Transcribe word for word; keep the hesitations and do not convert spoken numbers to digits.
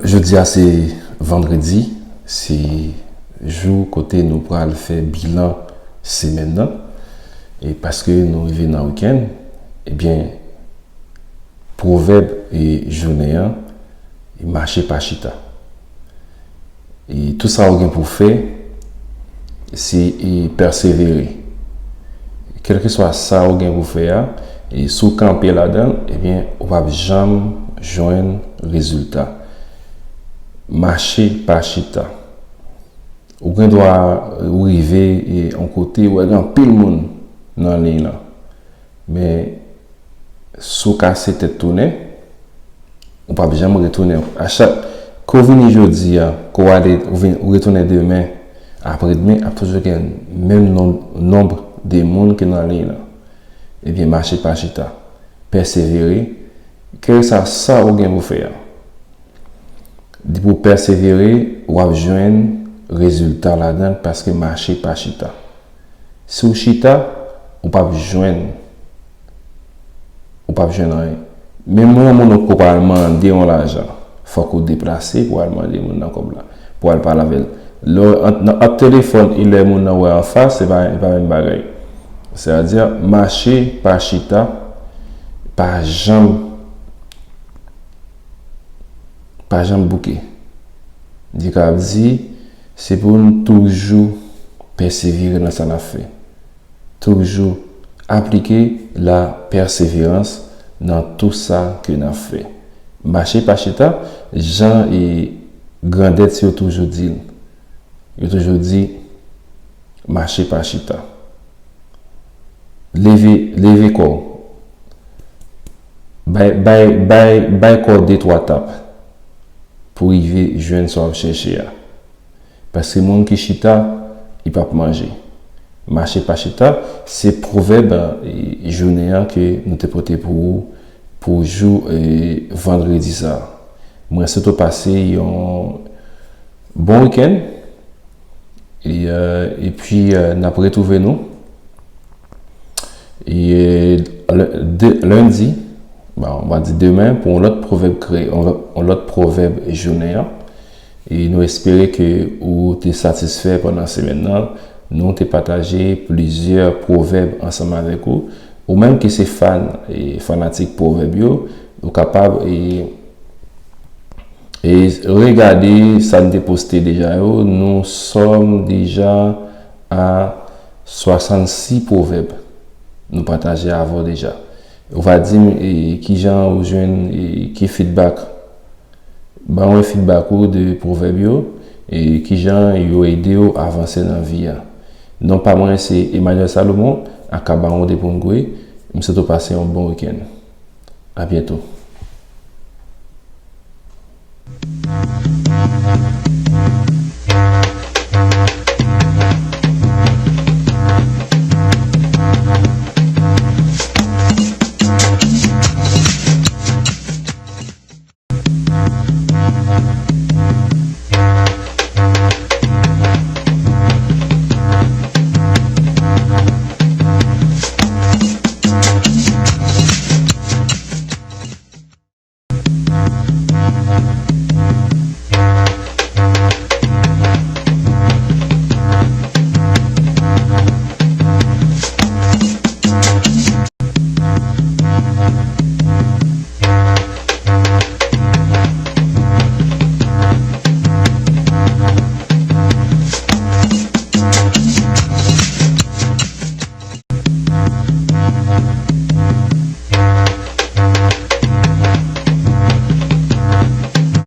Jodi a se vandredi, se jou kote nou pral fè bilan semèn nan. E paske nou rive nan wikenn, ebyen, pwovèb e jounen an, e mache pa chita. E tou sa ou gen pou fè, se, e, pèsevere. Kèlkeswa sa ou gen pou fè a, e si w kanpe ladan l, ebyen, ou p ap janm jwenn rezilta. Mache pa chita. Ou gen dwa, e, ou rive, e, yon kote, ou wè gen anpil moun nan liy lan. Men, si w kase tèt tounen, ou p ap janm retounen. A chak ke w vini jodi a, ke w ale, ou vin, ou retounen demen, apre demen, ap toujou gen menm nonb, nonb de moun ki nan liy lan. Ebyen, mache pa chita. Pèsevere. Kèlkeswa sa ou gen pou fè a. Depi w pèsevere, w ap jwenn rezilta ladan l paske mache pa chita. Si w chita, ou p ap jwenn, ou p ap jwenn anyen. Menm yon moun ou pral mande yon lajan, fòk ou deplase pou al mande moun nan kòb la, pou al pale avè l. Lè w ant, nan, ant telefòn e lè moun nan wè anfas, se pa, se pa menm bagay. Sètadi, mache pa chita, pa janm, pa janm bouke. Li ka di, se pou n toujou pèsevere nan sa n ap fè. Toujou aplike la pèseverans nan tou sa ke n ap fè. Mache pa chita, jan e grandèt yo toujou di l. Yo toujou di, mache pa chita. Leve, leve kò w. Bay, bay, bay, bay kò w de twa tap pou rive jwenn sa w ap chèche a. Paske moun ki chita, li p ap manje. Mache pa chita, se pwovèb, e, jounen an ke nou te pote pou ou, pou jou, e, vandredi sa a. Mwen swete w pase yon bon wikenn. E, e, epi, e, n ap retwouve nou. E, lè, de, lendi, bon, on va di demen, pou yon lòt pwovèb kreyòl, yon lòt, yon lòt pwovèb jounen an. E nou espere ke ou te satisfè pandan semèn nan. Nou te pataje plizyè pwovèb ansanm avèk ou. Ou menm ki se fan, e fanatik pwovèb yo, ou kapab, e, e regade sa n te poste deja yo. Nous sommes déjà à swasannsis pwovèb nou pataje avè w deja. Ou va di m, e, kijan ou jwenn, e, ki feedback. Ban mwen feedback ou de pwovèb yo, e kijan yo ede w avanse nan vi a. Non pa mwen se Emmanuel Salomon, aka Bawon de Poungwe. M swete w pase yon bon wikenn. A byento.